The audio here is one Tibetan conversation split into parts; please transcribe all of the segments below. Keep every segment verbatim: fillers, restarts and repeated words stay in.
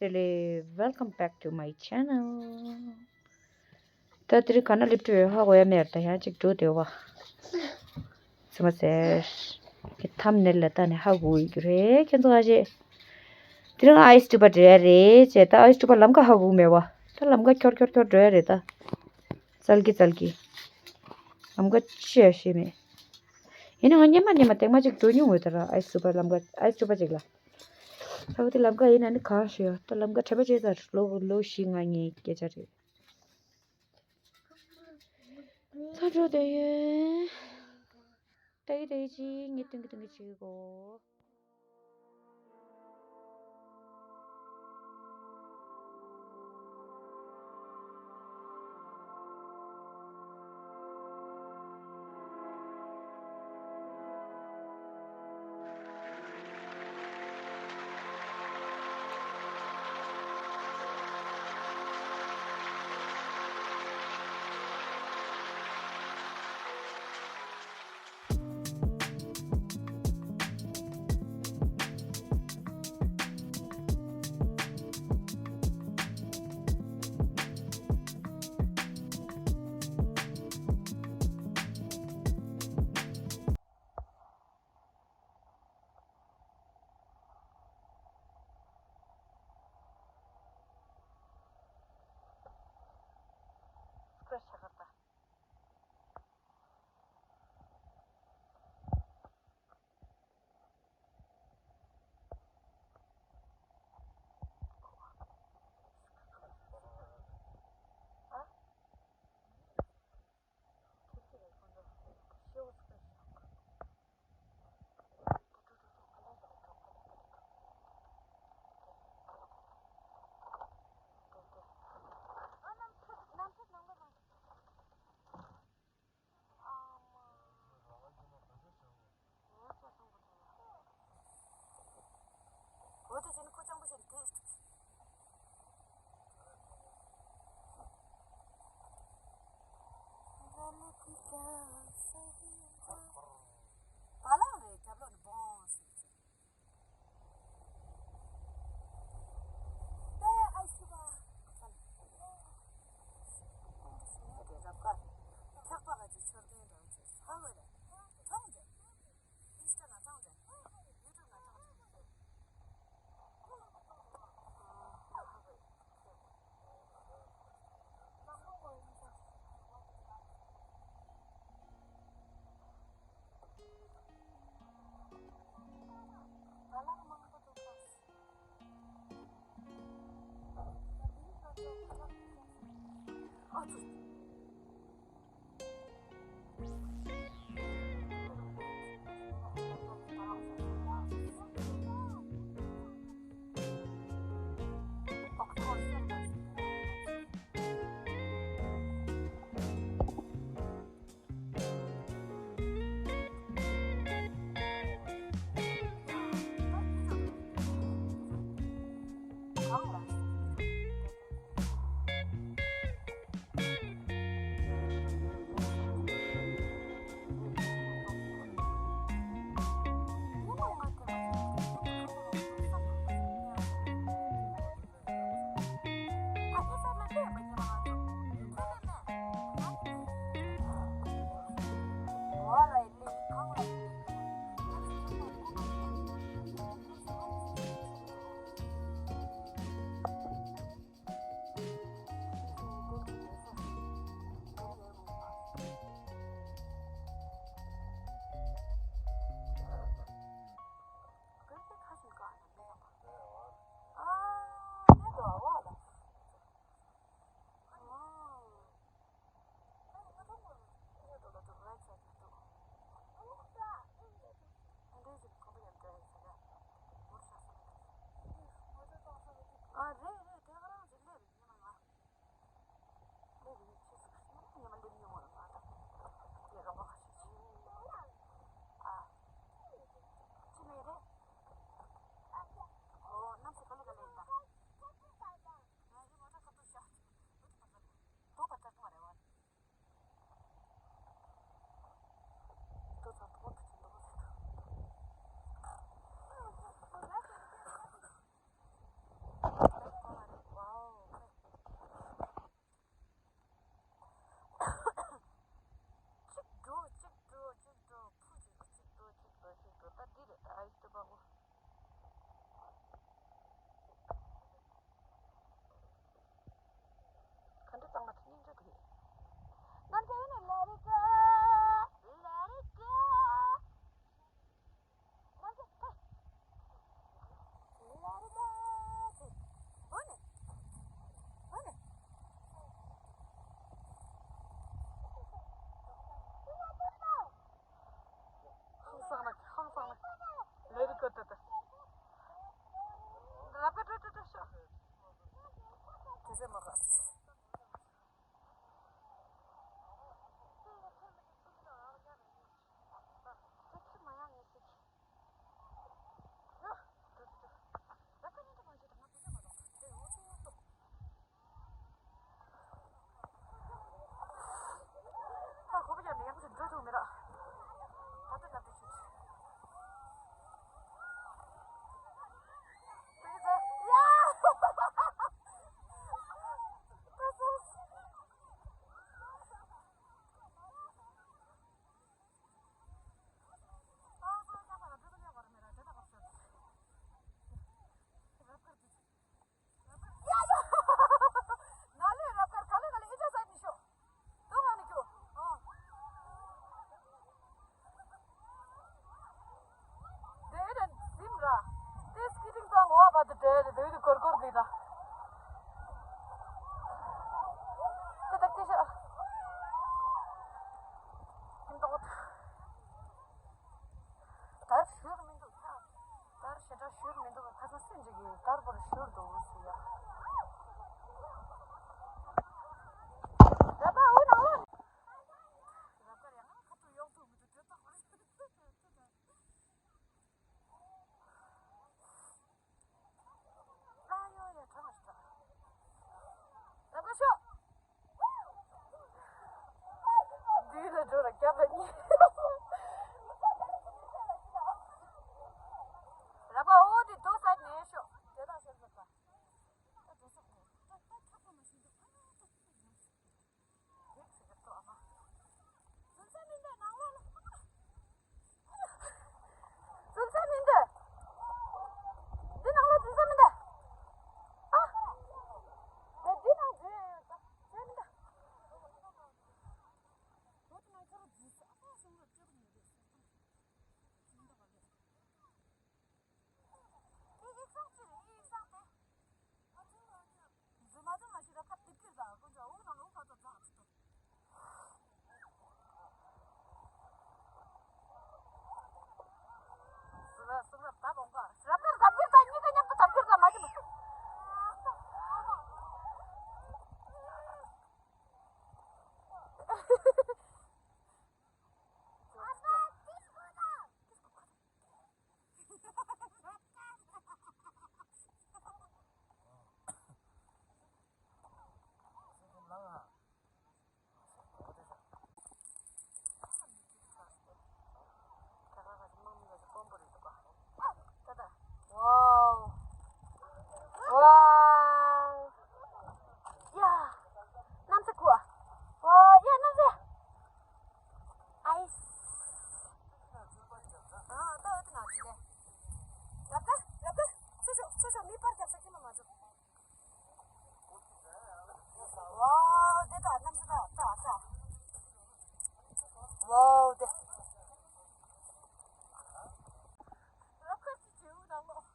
Really, welcome back to my channel. ད་དེ་རིང་ག་ན་སླེབས་འགྲོ་ཡོད་ཧ་གོ་ཡ་མེད། ད་ཡང་ཅིག་འགྲོ་བདེ་བ། ཚེ་མ་ཟེར། ཁྱེད་ཐམ་ནེལ་ལ་ལྟ་ནས་ཧ་གོ་ཡི་རེད། ཁྱེད་ཚོ་ཧ་ཤེས། དེ་རིང་ཨའི་སི་ཊུ་པ་འགྲོ་ཡ་རེད་ཅེས། ད་ཨའི་སི་ཊུ་པ་ལམ་ཁ་ཧ་གོ་མེད་བ། ད་ལམ་ཁ་འཁྱོར་འཁྱོར་འཁྱོར་འགྲོ་ཡ་རེད་ད། ཙལ་གི་ཙལ་གི། ལམ་ཁ་ཅི་ཡ་ཤེས་མེད། ཡིན་ནའང་སྔོན་མ་སྔོན་མ་ཐེངས་མ་གཅིག་འགྲོ་མྱོང་ཡོད་ད་ར། ཨའི་སི་ཊུ་པ་ལམ་ཁ་ཨའི་སི་ཊུ་པ་གཅིག་ལ། ད་བུ་དེ་ལམ་ཁ་ཡིན་ན་ནི་གང་ཤེས་ཡ། ད་ལམ་ཁ་དྲན་པ་བརྗེད་ཚར། ལོ་ལོ་བཞི་ལྔ་ངའི་སྐད་ཆ་རེད། ད་འགྲོ་བསྡད་ཡོད། ད་ཡི་ད་ཡི་ཅི་ངས་སྟོན་གི་སྟོན་གི་བྱེད་གོ། རབ་ད་རབ་ད། ཚུར་ཤོག་ཚུར་ཤོག་མི་པར་རྒྱབ་ས་ཁྱིམ་མ་མ་འཇོག་ཝའོ་དེ་ད་གནམ་ས་ད་ད་ད། ཝའོ་དེ། རབ་ཁ་ཅིག་བྱེའུ་ནང་ལོགས།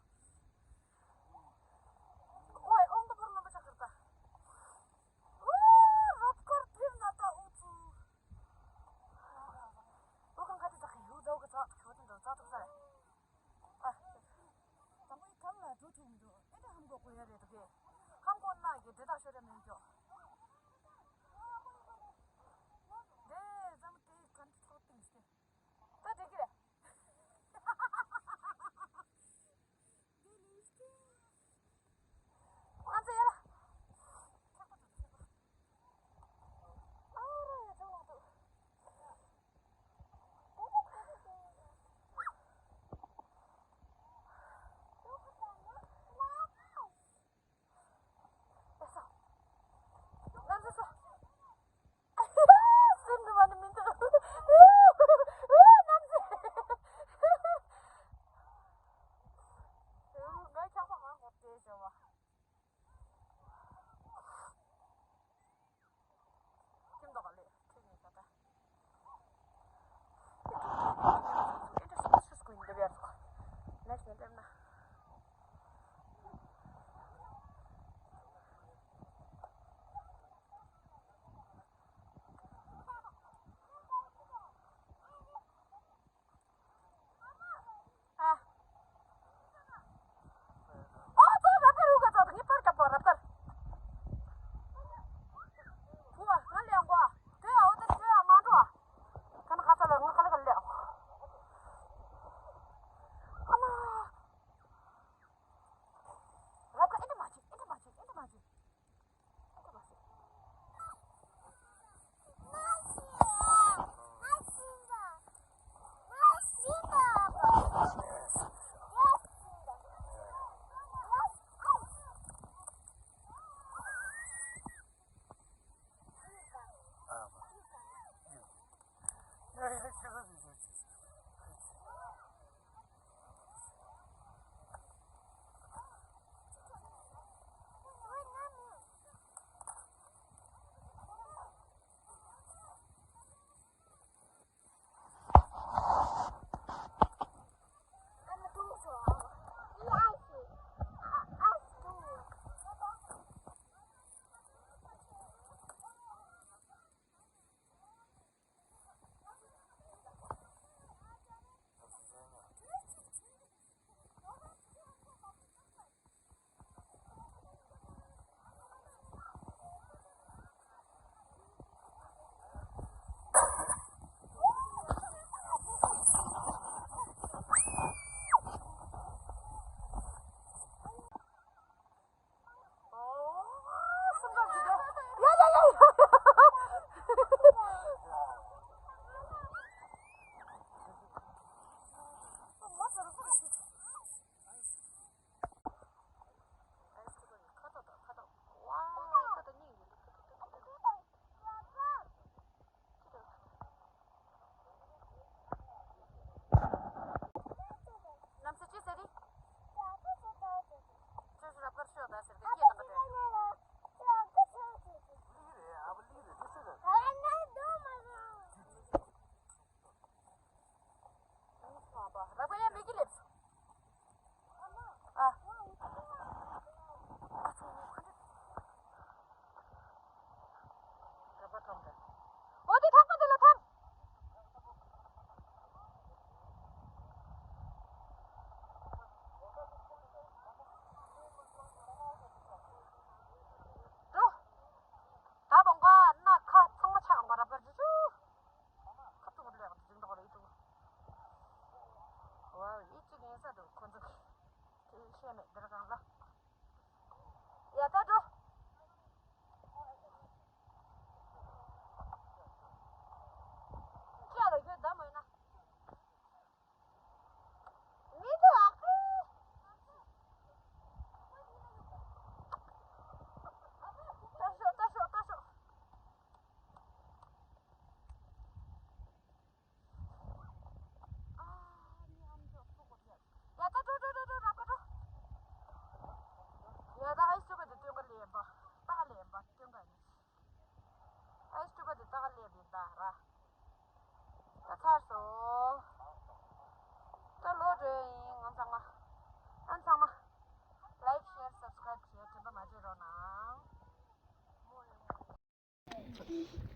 ཁོའི་ཨོང་དུ་པར་རྣམ་པ་ཆགས་ཁར་ད། ཨུ། རབ་དཀར་དེ་ན་ད་ཨུ་ཚུ། ཨོ་ཁང་ཁ་དེ་ད་ཁ་ཡུ་ཛའོ་གི་ཚ་ཁྱོ་དེ་འདྲ་ཙག་ཙག་ས་རེད། ཨ། དང་པོའི་གང་ལ་འགྲོ་ཐུབ་མི་འདུག་ཨེ་ད་ཧམ་གོ་གོ་ཡ་རེད་འདུག་གས། ཧམ་གོ་ན་གི་དེ་དག་ཤོད་ར་མེད་ཀྱོ། དེ་ཙམ་དེ་གན་དུ་ཐོག་ཏིང་སྟེ། ད་དེ་གི་རེད།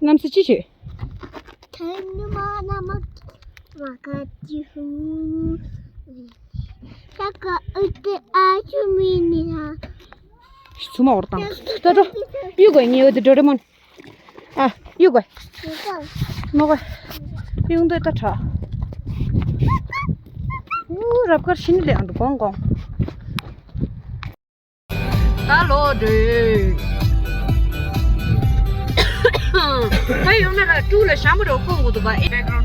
གནམ་ས་ཅི་བྱོས། ཐན་མ་ན་མ་མ་ཀ་ཅི་ཧུ། ས་ཀ་ཨུ་ཏི་ཨ་ཆུ་མི་ནི་ཧ། ཚུ་མ་འོར་དང་། ད་འགྲོ། གཡུག་དགོས་ཉེ་འོ་དེ་འགྲོ་རེ་མོན། ཨ། གཡུག་དགོས། མོ་གོ། གཡུག་འདོད་ད་ཁྲ། ཨུ་རབ་དཀར་ཤི་ནི་ལེ་ཨང་དུ་གོང་གོང་། ད་ལོ་འདྲེ། ད་ཡོང་ན་ར་ཀྲུ་ལ་ཞྭ་མོ་རོ་ཀོང་གོ་དུ་བ་ཨེ།